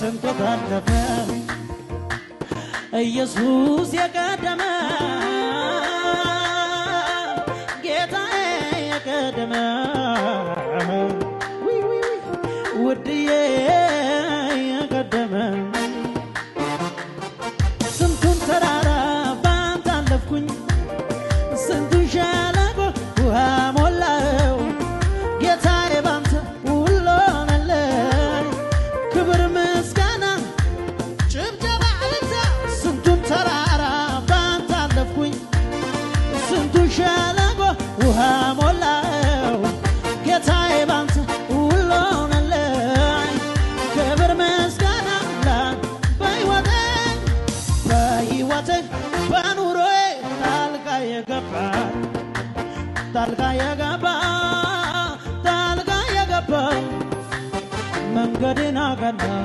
ስንቱ ታለፈ ኢየሱስ የቀደመ ጌታዬ የቀደመ ውድዬ የቀደመ ስንቱን ተራራ ባንተ አለፍኩኝ ስንቱን ሸለቆ ውሃ ሞላው ጌታዬ ባንተ ሁሉ ሆነልኝ ክብር ምስጋና ጭብጨባ እልልታ ስንቱን ተራራ ባንተ አለፍኩኝ ስንቱን ሸለቆ ውሃ ሞላው ጌታዬ ባንተ ሁሉ ሆነልኝ ክብር ምስጋና በሕይወቴ በሕይወቴ በኑሮዬ ጣልቃ የገባ ጣልቃ የገባ ጣልቃ የገባ መንገዴን አቀና።